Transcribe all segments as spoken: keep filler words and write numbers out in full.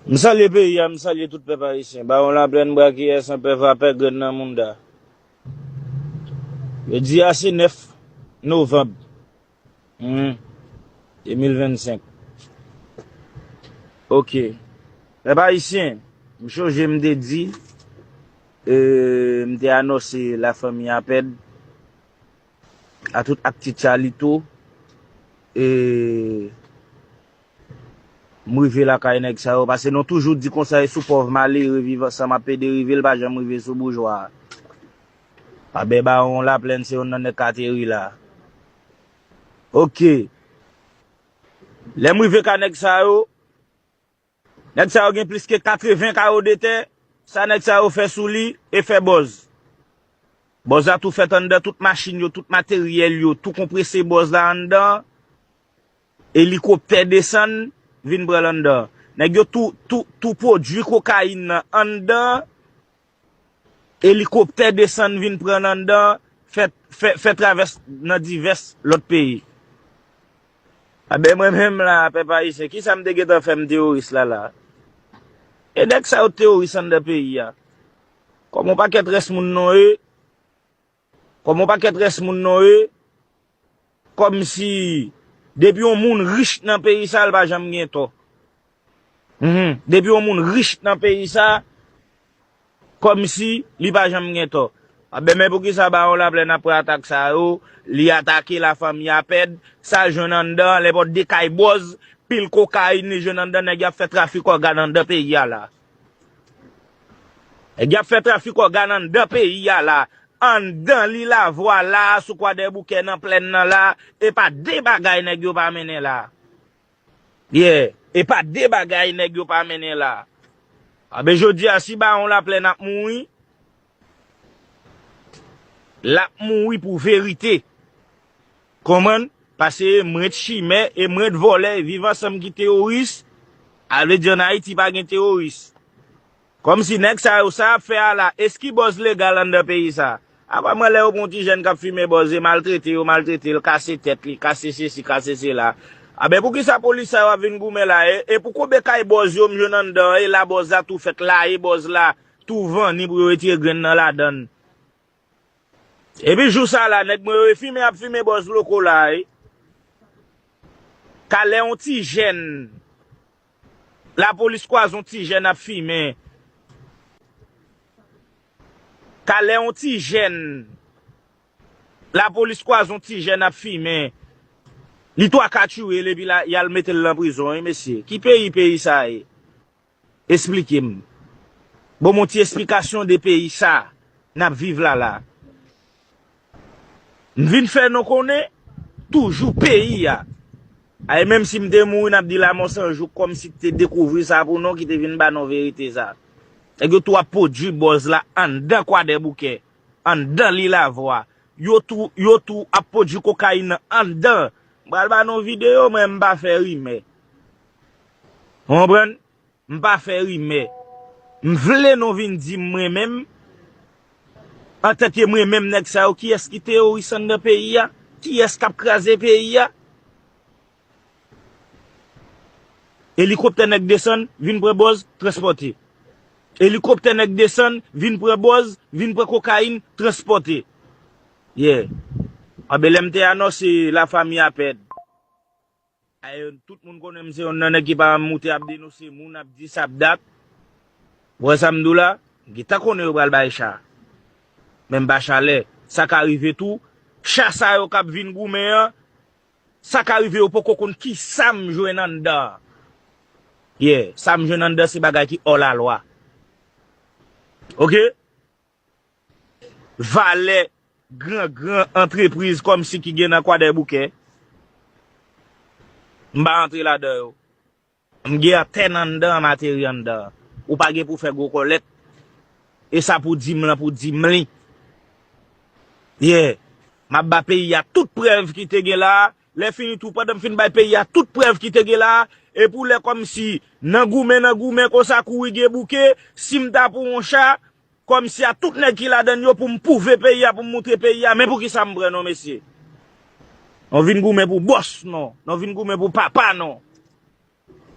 M salye peyi a, m salye tout pèp ayisyen. Bawon Laplèn, Brakiyès, Anpè Vapè, Grenn nan Mounda. Jodi a se nèf novanm, hmm, de mil vennsenk. Oke. Pèp ayisyen, m chonje m te di, e, m te anonse lafanmi Apèd, a tout ak ti Chalito, e, m rive lakay nèg sa yo, paske nou toujou di konsa, e sou pòv malere Viv Ansanm ap pede rive, l pa janm rive sou boujwa a. Abè Bawon Laplèn se youn nan nèg k ateri la. Oke. Lè m rive ka nèg sa yo, nèg sa yo gen plis ke katreven kawo de tè, sa nèg sa yo fè sou li e fè bòz. Bòz la tou fèt anndan, tout machin yo, tout materyèl yo, tou konprese bòz la anndan, elikoptè desann, vin pran l anndan. Nèg yo tou, tou, tou pwodui kokayin nan anndan, elikoptè desann vin pran l anndan, fè, fè, fè travès nan divès lòt peyi. Abè mwen menm la, pèp ayisyen, kisa m te gentan fè m teworis la la? E nèg sa yo teworis anndan peyi a. Kòm yon pakèt rès moun non e, kòm yon pakèt rès moun non e, kòmsi depi yon moun rich nan peyi sa, l pa janm gen tò. Mhm. Depi yon moun rich nan peyi sa, kòmsi li pa janm gen tò. Abè men poukisa Bawon Laplèn ap pran atak sa yo, li atake lafanmi Apèd, sa l jwenn anndan, nenpòt de kay bòz, pil kokayin li jwenn anndan, nèg y ap fè trafik ògàn anndan peyi a la. Nèg y ap fè trafik ògàn anndan peyi a la, anndan Lilavwa la, sou Kwadèboukè nan plèn nan la, e pa de bagay nèg yo pa mennen la. Yeah, e pa de bagay nèg yo pa mennen la. Abè jodi a si Bawon Laplèn ap mouri, l ap mouri pou verite. Konprann? Paske e mwen t chimè, e mwen t vòlè, e Viv Ansanm ki teworis, a vle di ann Ayiti pa gen teworis. Kòmsi nèg sa yo, sa y ap fè a la, èske bòz legal anndan peyi sa? Apa mwen lè yo pran yon ti jèn k ap fimen bòz, e maltrete yo, maltrete l, kase tèt li, kase sesi, kase sela. Abè poukisa polis sa yo ap vin goumen la, e, e pou konbyen kay bòz yo m jwenn anndan, e la bòz la tou fèt la, e bòz la tou vanni pou yo retire grenn nan ladann. Epi jou sa la, nèg mwen yo e fimen, ap fimen bòz loko la, e. Ka lè yon ti jèn, lapolis kwaze yon ti jèn ap fimen. Ka lè yon ti jèn, lapolis kwaze yon ti jèn ap fimen. Li twa ka tchwiye l epi la, y al mete l nan prizon, wi, mesye. Ki peyi, peyi sa ye? Esplike m. Bon, m yon ti esplikasyon de peyi sa n ap viv la la. M vin fè nou konnen, toujou peyi a. Ay, menm si m te mouri, n ap di Lamò San Jou kòmsi ki te dekouvri sa pou nou, ki te vin ba nou verite sa. Nèg yo tou ap pwodui bòz la anndan Kwadèboukè, anndan Lilavwa. Yo tou, yo tou ap pwodui kokayin nan anndan. M pral ba nou videyo, mwen m pa fè rimè. Ou konprann? M pa fè rimè. M vle nou vin di m mwen menm, antanke mwen menm nèg sa yo, kiyès ki teworis anndan peyi a? Kiyès k ap kraze peyi a? Elikoptè nèg desann, vin pran bòz, transpòte. Elikoptè nèg desann, vin pran bòz, vin pran kokayin, transpòte. Yeah. Anben lè m te anonse lafanmi Apèd. Ay, tout moun konnen m se youn nan nèg ki pa moute ap denonse moun, ap di sa ap dat. Ou wè sa m di w la? M gentan konnen yo pral bay cha. Men m pa chalè. Sa ka rive tou. Cha sa yo k ap vin goumen an, sa ka rive yo poko konn kisa m jwenn anndan an. Yeah, sa m jwenn anndan se bagay ki hors la loi. Oke? Valè gran gran antrepriz kòmsi ki gen nan Kwadèboukè. M pa antre ladan yo. M gen antèn anndan, materi anndan. Ou pa gen pou fè gwo kòlèt. E sa pou di m lan, pou di m li. Yeah. M ap ba peyi a tout prèv ki te gen la. Lè fini tou, pandan m fin bay peyi a tout prèv ki te gen la, e pou lè kòmsi nan goumen, nan goumen konsa, kouri gen bouke, si m ta pran yon cha, kòmsi a tout nèg ki ladann yo pou m pouve peyi a, pou m moutre peyi a, men poukisa m pran non, mesye? Nou vin goumen pou bòs non, nou vin goumen pou papa non.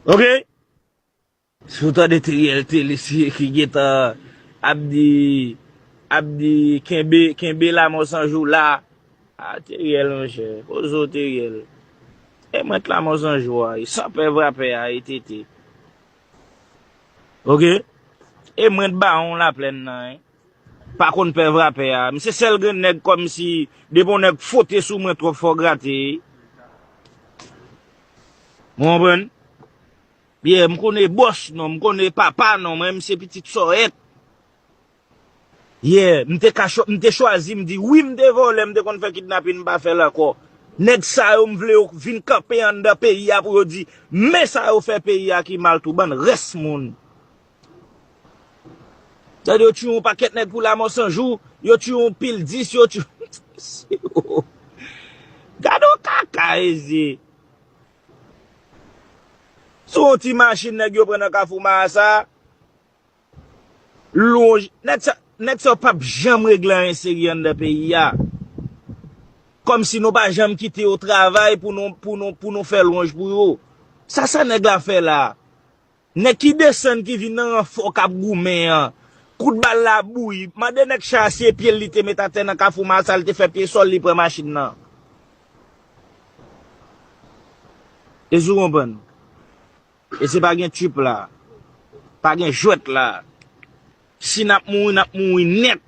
Oke? Si w tande Teriel Tele ki gentan ap di, ap di kenbe, kenbe Lamò San Jou la. A, Teriel, monchè, poze w, Teriel. E mwen t Lamò San Jou a, e san pè vrapè a, e tete. Oke? E mwen t Bawon Laplèn nan, en. Pa konn pè vrapè a. M se sèl grenn nèg kòmsi, depi yon nèg fote sou mwen twòp fò grate. Ou konprann? Yeah, m konnen bòs non, m konnen papa non, mwen m se pitit sòyèt. Yeah, m te ka chwa-, m te chwazi, m di wi, m te vòlè, m te konn fè kidnapin, m pa fè l ankò. Nèg sa yo, m vle yo vin kanpe anndan peyi a pou yo di, men sa yo fè peyi a ki mal tou, bann rès moun. Tande yo tchwi yon pakèt nèg pou Lamò San Jou, yo tchwi yon pil dis, yo tchwi. Gade yon kaka eze. Sou yon ti machin nèg yo pran nan Kafou Marasa, lonj, nèg sa, nèg sa yo p ap janm regle anyen serye anndan peyi a. Kòmsi nou pa janm kite yo travay pou nou, pou nou, pou nou fè lonj pou yo. Sa sa nèg la fè la? Nèg ki desann ki vin nan ranfò k ap goumen an. Kout bal la bouyi. Mande nèg sa a si e pye l li te met atè nan Kafou Marasa, li te fè pye sòl, li pran machin nan. Èske w konprann? E se pa gen tchip la. Pa gen jwèt la. Si n ap mouri, n ap mouri nèt.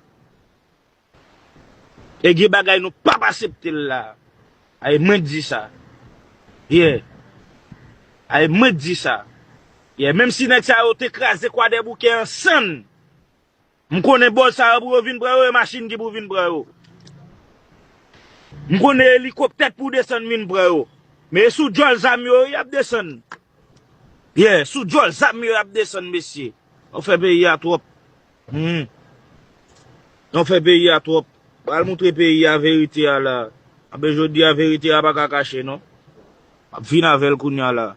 E gen bagay nou p ap asepte l la. Ay, mwen t di sa. Yeah. Ay, mwen t di sa. Yeah, menm si nèg sa yo te kraze Kwadèboukè an sann, m konnen bòz sa yo pou yo vin pran yo, e machin ki pou vin pran yo. M konnen elikoptè t pou desann vin pran yo. Men e sou djòl zam yo, y ap desann. Yeah, sou djòl zam yo y ap desann, mesye. Nou fè peyi a twòp. Hmm. Nou fè peyi a twòp. Pral moutre peyi a verite a la. Anben jodi a verite a pa ka kache non. M ap vin avè l kounye a la.